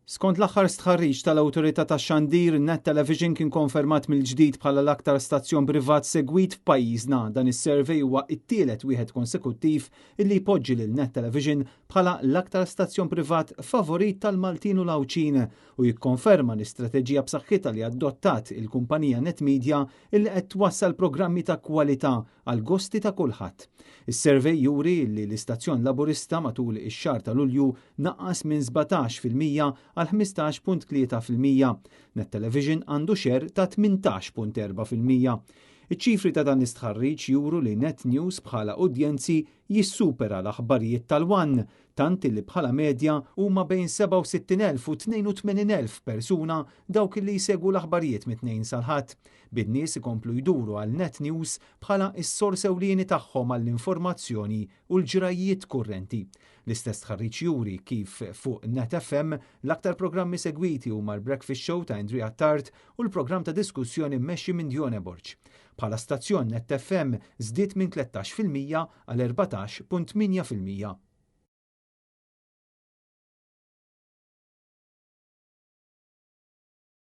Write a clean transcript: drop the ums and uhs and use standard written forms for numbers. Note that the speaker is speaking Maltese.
Skont l-aħħar stħarriġ tal-Awtorità tax-Xandir, Net Television kien konfermat mill-ġdid bħala l-aktar stazzjon privat segwit f'pajjiżna. Dan is-survey huwa t-tielet wieħed konsekuttiv illi jpoġġi lil Net Television bħala l-aktar stazzjon privat favorit tal-Maltin u l-Għawdxin u jikkonferma l-istrateġija b'saħħitha li adottat il-kumpanija Net Media illi qed twassal programmi ta' kwalità għall-gosti ta' kulħadd. Is-survey juri li l-istazzjon Laburista matul ix-xahar ta' Lulju naqqas minn 17% għal 15.3%. Net Television għandu share ta' 18.4%. Iċ-ċifri ta' dan l-istħarriġ juru li Net News bħala udjenzi jissupera l-aħbarijiet tal-One, tant li bħala medja huma bejn 67,000 u 82,000 persuna dawk li jsegwu l-aħbarijiet mit-Tnejn sal-Ħadd, bin-nies ikomplu jduru għal Net News bħala s-sors ewlieni tagħhom għall-informazzjoni u l-ġrajjiet kurrenti. L-istess stħarriġ juri kif fuq Net FM l-aktar programmi segwiti huma l-Breakfast Show ta' Andrea Attard u l-programm ta' diskussjoni mmexxi minn Dione Borg. Bħala stazzjon Net FM żdied minn 13% għal 14.8%.